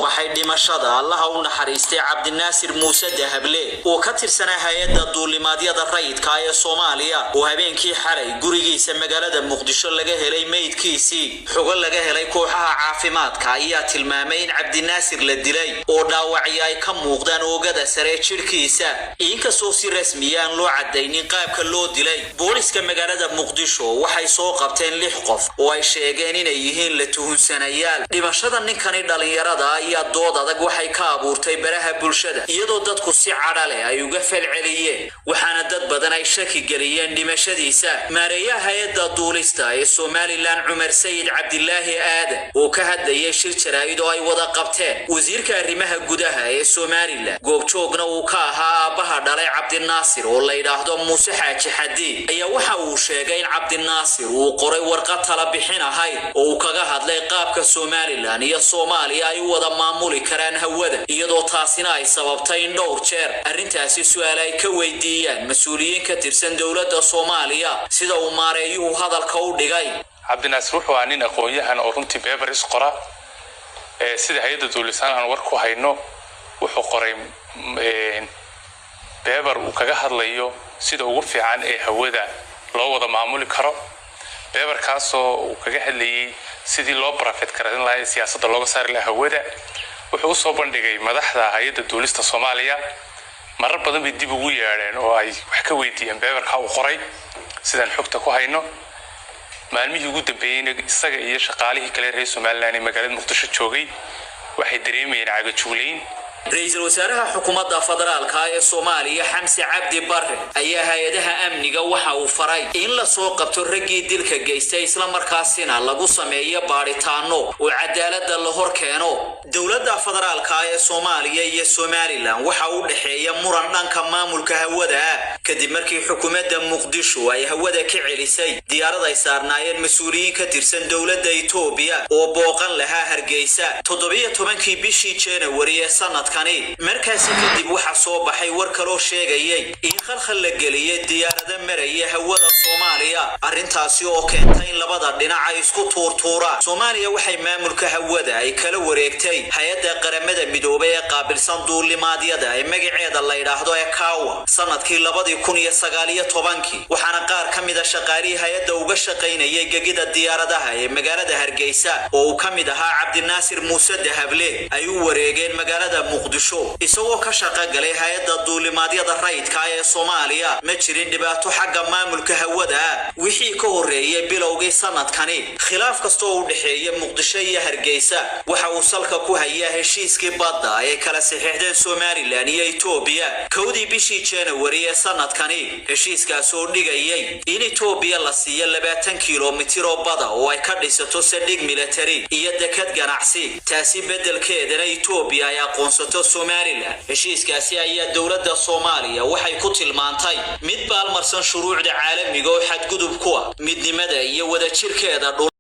Baxay dhimashada Allaha u naxariistay Cabdinaasir Muuse Dahable oo ka tirsanaa hay-adda duulimaadyada rayidka ee Soomaaliya, oo habeenkii xalay gurigiisa magaalada Muqdisho laga helay meydkiisii. Xogo laga helay kooxaha caafimaadka ayaa tilmaamay in Cabdinaasir la dilay oo dhaawacyo ay ka muuqdaan oogada sare jidhkiisa, inkastoo si rasmiya aan loo cadaynin qaabka loo dilay. Booliska magaalada Muqdisho waxay soo qabteen lix qof oo ay sheegeen inay yihiin la tuhunsanayaal. Dhimashada ninkani dhalinyarada ayaa dood adag waxay ka abuurtay baraha bulshada, iyadoo dadku si cadha leh ay uga falceliyeen, waxaana dad badan ay shaki geliyeen dhimashadiisa. Maareeyaha hay-adda duulista ee Somaliland, Cumar Sayid Cabdilaahi Aadan, oo ka hadlayay shir jaraa'id oo ay wada qabteen wasiirka arrimaha gudaha ee Somaliland, goobjoogna uu ka ahaa aabbaha dhalay Cabdinaasir oo la yidhaahdo Muuse Xaaji Xadi, ayaa waxa uu sheegay in Cabdinaasir uu qoray warqad tala bixin ahayd oo uu kaga hadlay qaabka Somaliland iyo Soomaaliya ay u wada maamuli karaan hawada, iyadoo taasina ay sababtay in dhowr jeer arrintaasi su-aal ay ka weydiiyaan mas-uuliyiin ka tirsan dowladda Soomaaliya, sida uu maareeyuhu hadalka u dhigay. Cabdinaasir wuxuu ahaa nin aqoon-yahan oo runtii papers qora. Sida hay-adda duulisaan aan war ku hayno, wuxuu qoray paper uu kaga hadlayo sida ugu fiican ee hawada loo wada maamuli karo, paperkaasoo uu kaga hadlayay sidii loo private garayn lahaa ee siyaasadda looga saari lahaa hawada. Wuxuu usoo bandhigay madaxda hay-adda duulista Soomaaliya. Marar badan bay dib ugu yeedheen oo ay wax ka weydiiyeen paperka uu qoray. Sidaan xogta ku hayno, maalmihii ugu dambeeyeyna isaga iyo shaqaalihii kale reer Somaliland ee magaalada Muqdisho joogay waxay dareemayeen cagajuulayn. Ra-iisul wasaaraha xukuumadda federaalka ee Soomaaliya, Xamse Cabdi Barre, ayaa hay-adaha amniga waxa uu faray in lasoo qabto raggii dilka geystay, islamarkaasina lagu sameeyo baadhitaano oo cadaaladda la hor keeno. Dowladda federaalka ee Soomaaliya iyo Somaliland waxa u dhexeeya muran dhanka maamulka hawada ah, kadib markii xukuumadda Muqdisho ay hawada ka celisay diyaarad ay saarnaayeen mas-uuliyiin ka tirsan dowladda Itoobiya oo booqan lahaa Hargeysa 17-kii bishii Janawari ee sanadkani. Markaasi kadib waxaa soo baxay war kaloo sheegayay in khalkhal la geliyay diyaarado maraya hawada Soomaaliya, arrintaasi oo keentay in labada dhinac ay isku tuurtuuraan. Soomaaliya waxay maamulka hawada ay kala wareegtay hay-adda Qaramada Midoobay ee qaabilsan duulimaadyada ee magaceeda la yidhaahdo ICAO sanadkii 2019-kii, waxaana qaar ka mida shaqaalihii hay-adda uga shaqaynayay gegida diyaaradaha ee magaalada Hargeysa, oo uu ka mid ahaa Cabdinaasir Muuse Dahable, ay u wareegeen magaalada Muqdisho isagoo ka shaqo galay hay-adda duulimaadyada rayidka ee Soomaaliya. Ma jirin dhibaato xagga maamulka hawada ah wixii ka horreeyay bilowgii sanadkani. Khilaaf kasta oo u dhexeeya Muqdisho iyo Hargeysa waxa uu salka ku hayaa heshiiskii badda ay kala saxiixdeen Somaliland iyo Itoobiya 1-dii bishii Janawari ee sanadkani, heshiiskaas oo dhigayay in Itoobiya la siiyo 20 kilomitir oo bada oo ay ka dhisato saldhig military iyo dekad ganacsi, taasi beddelkeedana Itoobiya ay aqoonsato Somaliland. Heshiiskaasi ayaa dowladda Soomaaliya waxay ku tilmaantay mid baalmarsan shuruucda caalamiga oo xadgudub ku ah midnimada iyo wadajirkeeda dhul.